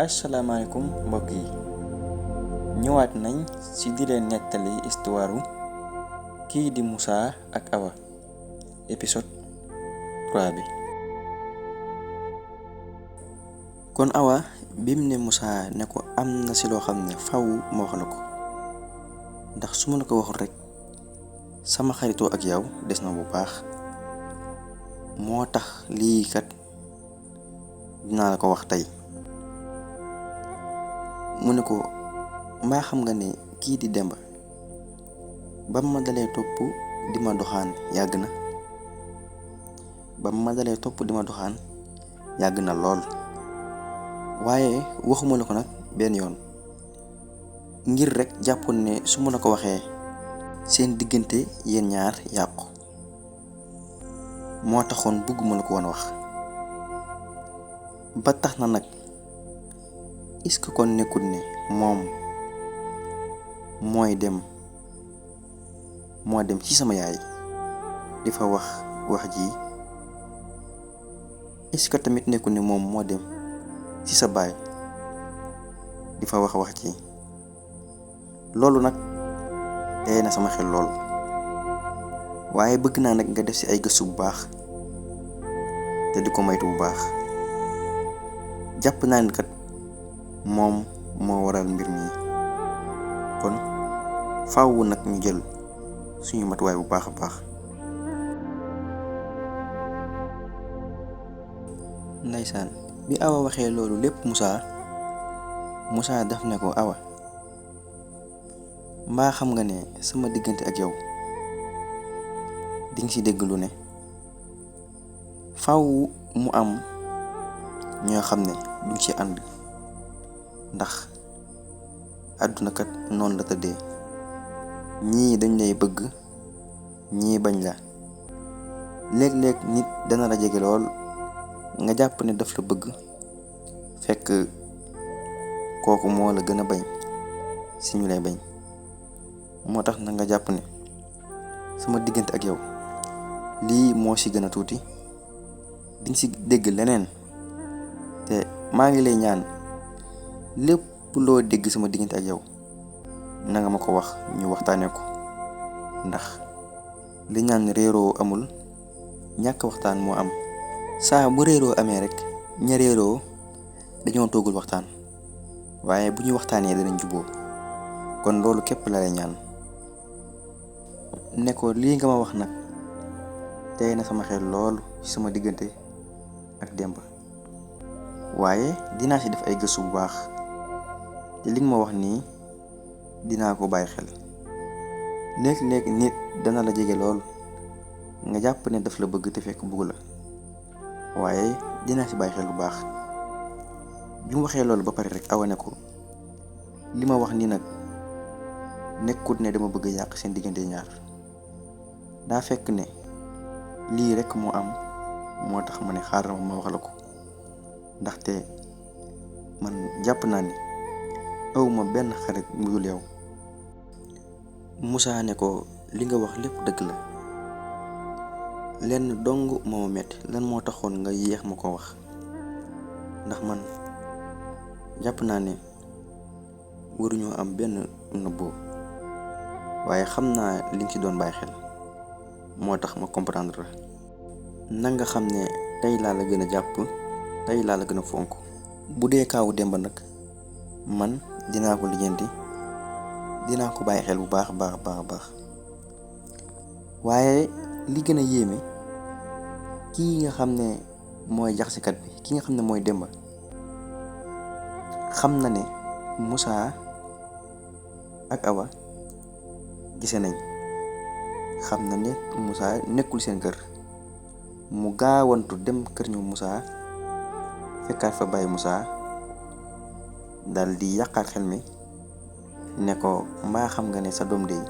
asalaamaaleykum mbokk yi ñëwaat nañ ci di leen nettali histoire kii di Moussa ak Awa épisode 3 bi. kon Awa bim ne Moussa ne ko am na ci loo xam ne faw ma wax la ko ndax su ma la ko waxul rekk sama xaritoo ak yow des na bu baax moo tax lii kat dinaa la ko wax tey. mu ne ko mbaa xam nga ne kii di Demba ba ma dalee topp di ma doxaan yàgg na yàgg na lool waaye waxuma la ko nag benn yoon ngir rekk jàppoon ne su ma la ko waxee seen diggante yéen ñaar yàqu moo taxoon bëgguma la ko woon wax ba tax na nag est-ce que kon nekkul ne moom moo dem ci sama yaay di fa wax ji est-ce que tamit nekkul ne moom moo dem ci sa baay di fa wax ji loolu nag tey na sama xel lool waaye bëgg naa nag nga def ci ay gëstu bu baax te di ko moytu bu baax jàpp naa ne kat moom moo waral mbir mi kon faaw nag ñu jël suñu matuwaay bu baax a baax. Ndeysaan bi Awa waxee loolu lépp Moussa daf ne ko Awa mbaa xam nga ne sama diggante ak yow dinga ci dégg lu ne faaw mu am ñoo xam ne duñ ci ànd ndax àdduna kat noonu la tëddee ñii dañ lay bëgg ñii bañ la léeg-léeg nit dana la jege lool nga jàpp ne daf la bëgg fekk kooku moo la gën a bañ si ñu lay bañ moo tax na nga jàpp ne sama diggante ak yow lii moo ci gën a tuuti diñ ci dégg leneen te maa ngi lay ñaan lépp loo dégg sama diggante ak yow na nga ma ko wax ñu waxtaanee ko ndax li ñaan réeroo amul ñàkk waxtaan moo am saa bu réeroo amee rek ña réeroo dañoo toogul waxtaan waaye bu ñu waxtaanee danañ juboo kon loolu képp la lay ñaan ne ko lii nga ma wax nag tey na sama xel loolu ci sama diggante ak Demba waaye dinaa ci def ay gëstu bu baax te li nga ma wax nii dinaa ko bàyyi xel léeg-léeg nit dana la jege lool nga jàpp ne daf la bëgg te fekk bëggu la waaye dinaa ci bàyyi xel bu baax bi mu waxee loolu ba pare rek Awa ne ko li ma wax nii nag nekkut ne dama bëgg a yàq seen diggante ñaar daa fekk ne lii rek moo am moo tax ma ne xaaral ma wax la ko ndaxte man jàpp naa ni awma benn xarit mu dul yow. Moussa ne ko li nga wax lépp dëgg la lenn dong moo metti lan moo taxoon nga yéex ma ko wax ndax man jàpp naa ne waruñoo am benn nëbboo waaye xam naa li nga ci doon bàyyi xel moo tax ma comprendre la na nga xam ne tey laa la gën a jàpp tey laa la gën a fonk bu dee kaawu Demba nag man dinaa ko lijjanti dinaa ko bàyyi xel bu baax baax waaye li gën a yéeme kii nga xam ne mooy jaxasikat bi ki nga xam ne mooy Demba xam na ne Moussa ak Awa gise nañ xam na ne Moussa nekkul seen kër mu gaawantu dem kër ñu Moussa fekkaat fa bàyyi Moussa dal di yàqaat xel mi ne ko mbaa xam nga ne sa doom dey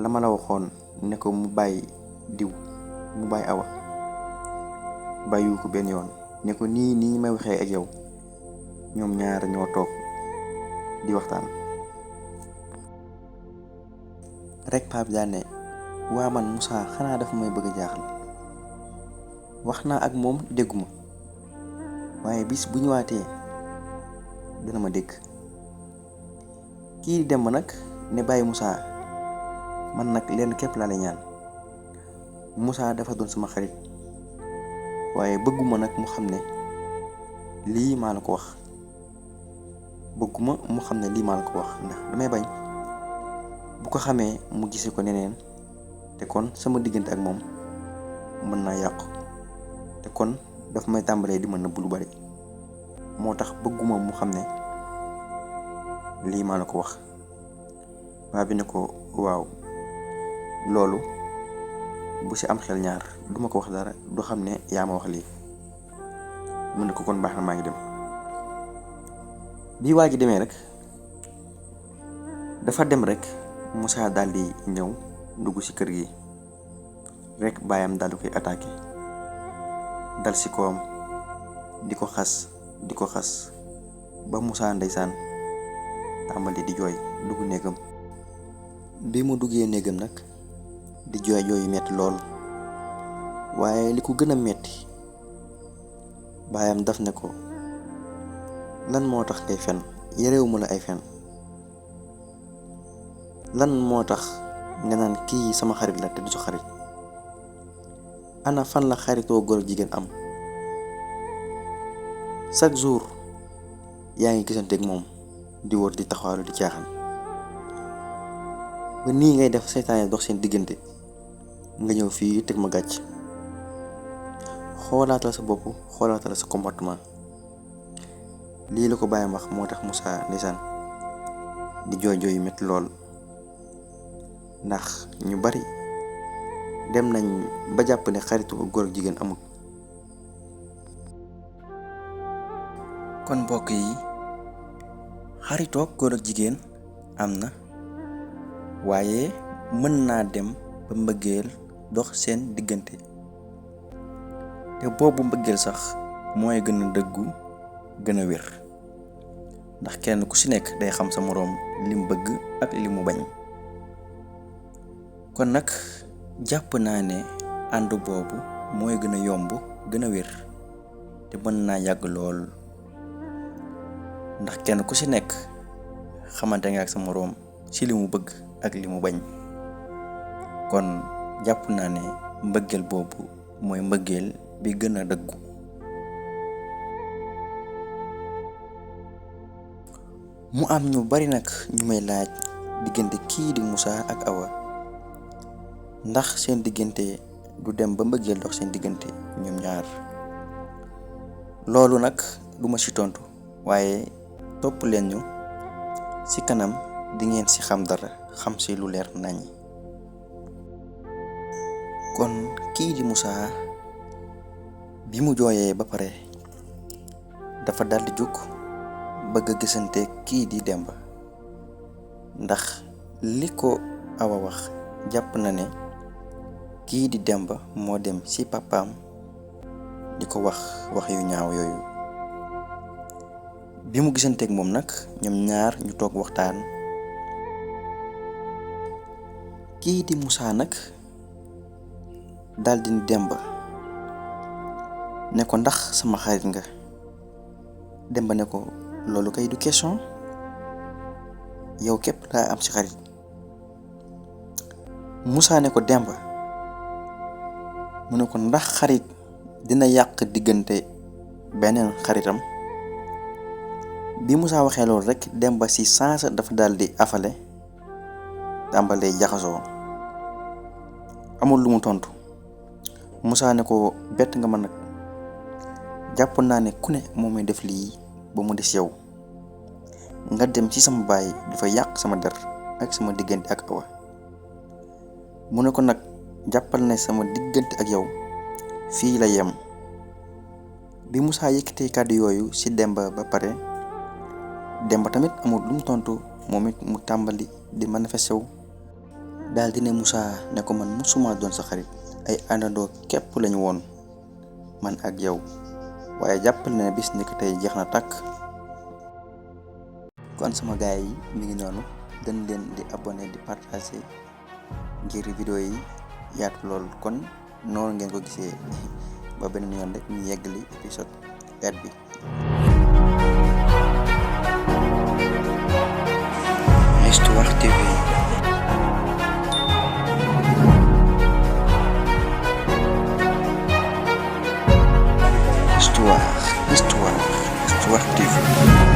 la ma la waxoon ne ko mu bàyyi diw mu bàyyi Awa bàyyiwu ko benn yoon ne ko nii may waxee ak yow ñoom ñaar ñoo toog di waxtaan rek Pape daa ne waa man Moussa xanaa dafa may bëgg a jaaxal wax naa ak moom dégguma waaye bis bu ñëwaatee dina ma dégg. Kii di Demba nag ne bàyyi Moussa man nag lenn képp laa lay ñaan. Moussa dafa doon sama xarit waaye bëgguma nag mu xam ne lii maa la ko wax ndax damay bañ bu ko xamee mu gisee ko neneen te kon sama diggante ak moom mën naa yàqu te kon daf may tàmbalee di ma nëbb lu bari moo tax bëgguma mu xam ne lii maa la ko wax. Paa bi ne ko waaw loolu bu ci am xel ñaar duma ko wax dara du xam ne yaa ma wax lii. mu ne ko kon baax na maa ngi dem. bi waa ji demee rek dafa dem rek Moussa daldi ñëw dugg ci kër gi rek baayam daldi koy attaqué dal ci kawam di ko xas ba Moussa ndeysaan tàmbali di jooy dugg néegam. bi mu duggee néegam nag di jooy yu metti lool waaye li ko gën a metti baayam daf ne ko lan moo tax ngay fen yerewuma la ay fen lan moo tax nga naan kii sama xarit la te du sa xarit. ana fan la xaritoo góor ak jigéen am chaque jour yaa ngi gisanteeg moom di wër di taxawaalu di caaxaan ba nii ngay def seytaane dox seen diggante nga ñëw fii teg ma gàcc. xoolaatal sa bopp xoolaatal sa comportement. lii la ko bàyyam wax moo tax Moussa ndeysaan di jooy yu metti lool ndax ñu bari dem nañ ba jàpp ne xaritu góor ak jigéen amul. kon mbokk yi xaritoog góor ak jigéen am na waaye mën naa dem ba mbëggeel dox seen diggante te boobu mbëggeel sax mooy gën a dëggu gën a wér ndax kenn ku ci nekk day xam sa moroom li mu bëgg ak li mu bañ. kon nag jàpp naa ne ànd boobu mooy gën a yomb gën a wér te mën naa yàgg lool ndax kenn ku ci nekk xamante nga ak sa moroom ci li mu bëgg ak li mu bañ. kon jàpp naa ne mbëggeel boobu mooy mbëggeel bi gën a dëggu. mu am ñu bari nag ñu may laaj diggante kii di Moussa ak Awa ndax seen diggante du dem ba mbëggeel dox seen diggante ñoom ñaar. loolu nag duma ci tontu waaye topp leen ñu ci kanam di ngeen ci xam dara xam ci lu leer nañi. kon kii di Moussa bi mu jooyee ba pare dafa daldi jóg bëgg a gisante kii di Demba ndax li ko Awa wax jàpp na ne kii di Demba moo dem ci papaam di ko wax yu ñaaw yooyu. bi mu gisanteeg moom nag ñoom ñaar ñu toog waxtaan. kii di Moussa nag daldi ni Demba ne ko ndax sama xarit nga. Demba ne ko loolu kay du question yow képp laa am ci xarit. Moussa ne ko Demba mu ne ko ndax xarit dina yàq diggante beneen xaritam. bi Moussa waxee loolu rek Demba ci saasa dafa daldi afale tàmbalee jaxasoo amul lu mu tontu. Moussa ne ko bett nga ma nag jàpp naa ne ku ne moom may def lii ba mu des yow nga dem ci sama baay dafa yàq sama der ak sama diggante ak Awa. mu ne ko nag jàppal ne sama diggante ak yow fii la yem. bi Moussa yëkkatee kàddu yooyu ci Demba ba pare Demba tamit amul lu mu tontu moom it mu tàmbali di manifesté wu daal di ne Moussa ne ko man musuma doon sa xarit ay àndandoo képp lañu woon man ak yow waaye jàppal ne bis ni ko tey jeex na tàkk. kon sama gaay yi mi ngi noonu gën leen di abonné di partager ngir vidéo yi yaatu lool. kon noonu ngeen ko gisee ba beneen yoon rek ñu yeggali épisode 4 bi. Warkh TV.